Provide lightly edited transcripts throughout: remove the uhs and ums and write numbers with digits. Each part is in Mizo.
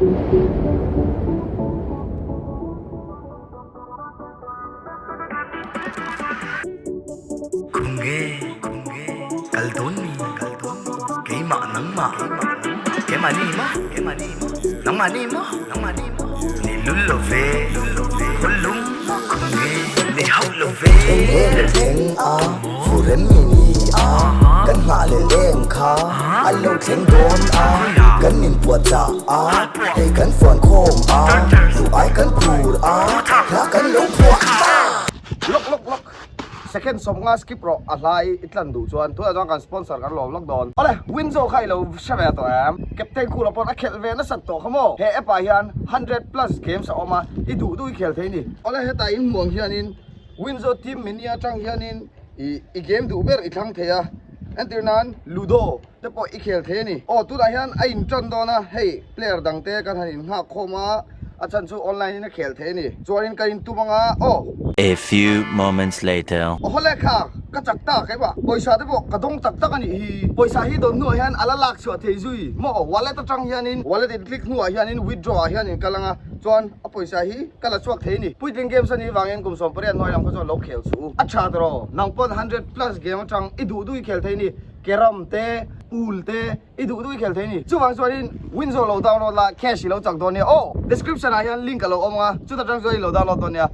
Khunge kal dawn mi keimah nangmah keimah ni maw nangmah ni maw ni lul lo ve khawlum khunge ni hauh lo ve. Enge lo thleng a fu rem mi ni a kan nghah leh leng kha a lo thleng dawn a kan inpuahchah a hei kan fuan khawm a duh ai kan phur a hla kan lo phuah a. Lawk lawk lawk second 50 skip rawh a hla i i tlan duh chuan tunah chuan kan sponsor kan lawm lawk dawn. Awle Winzo kha i lo hre ve tawh em? Captain Khula pawn a khelh ve nasat tawh kha maw? He app ah hian 100 plus games a awm a i duh duh i khel thei ni. Awle hetah in hmuh ang hianin Winzo team mini atang hianin i i game duh ber i thlang thei a entir nan Ludo te pawh i khel thei a ni. Aw tunah hian a in tan dawn a, hei player dang te kan han in nghak khawm a, a chhan chu online in a khel thei a ni. Chuanin ka in tum anga aw. A few moments later. Aw hawle kha ka chak ta keimah pawisa te pawh ka dawng tak tak a nih hi. Pawisa hi dawn hnuah hian a la lak chhuah thei zui maw wallet atang hianin wallet in click hnuah hianin withdraw ah hian in kal anga chuan a pawisa hi ka la chhuak thei a ni. Puitling games a nih vangin kum 18 hnuai lam kha chuan lo khel suh u. A tha tawh nang pawn 100 plus game atang i duh duh i khel thei a ni. Carrom te, pool te i duh duh i khel thei a ni. Chuvang chuanin Winzo lo download la, cash i lo chak dawn nia aw. Description ah hian link a lo awm ang a, chuta tang chuan i lo download dawn nia.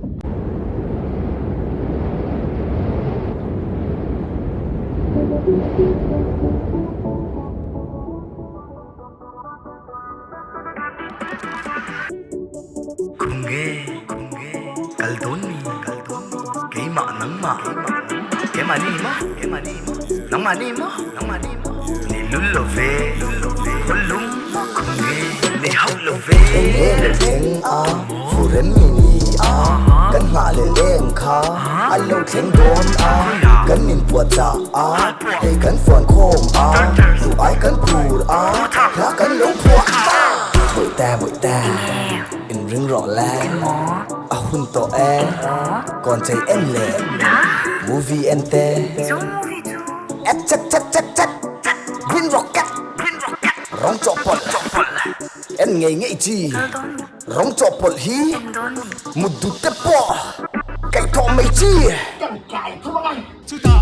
Khunge kal dawn mi keimah nangmah keimah ni maw nangmah ni maw ni lul lo ve khawlum khunge ni hauh lo ve. Enge lo thleng a fu rem mi ni a kan nghah leh leng kha a lo thleng dawn a kan inpuahchah a hei kan fuan khawm a duh ai kan phur a hla kan lo phuah a. Bawihte bawihte in ring rawh le a hun tawh e kawn chei en le movie en te et chat chat chat chat green rocket rawng chawhpawlh en ngei ngei chi rawng chawhpawlh hi mut dut te pawh kaihthawh mai chi. Chutah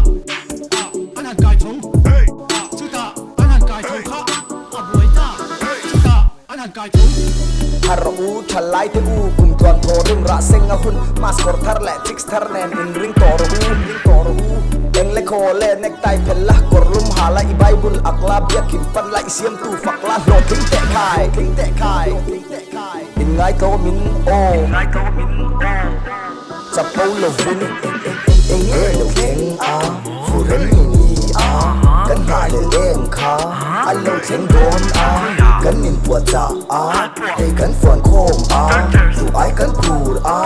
an han kai tho Chutah an han kai tho kha a buai ta Chutah an han kai tho. Thar u tha lai te u kum tluan thaw rim rah seng a hun mask kawr thar leh chicks thar nen in ring tawh rawh u ring tawh rawh u eng le khaw le necktie phel la kawr lum ha la i bible ak la biakinn pan la i siamtu fak la hlawhtling teh khai hlawhtling teh khai hlawhtling teh khai in ngaitlawm in aw in ngaitlawm in aw. Chapo lovin enge lo thleng a, fu rem mi ni a, kan nghah leh leng kha a lo thleng dawn a, kan inpuahchah a, hei kan fuan khawm a, duh ai kan phur a.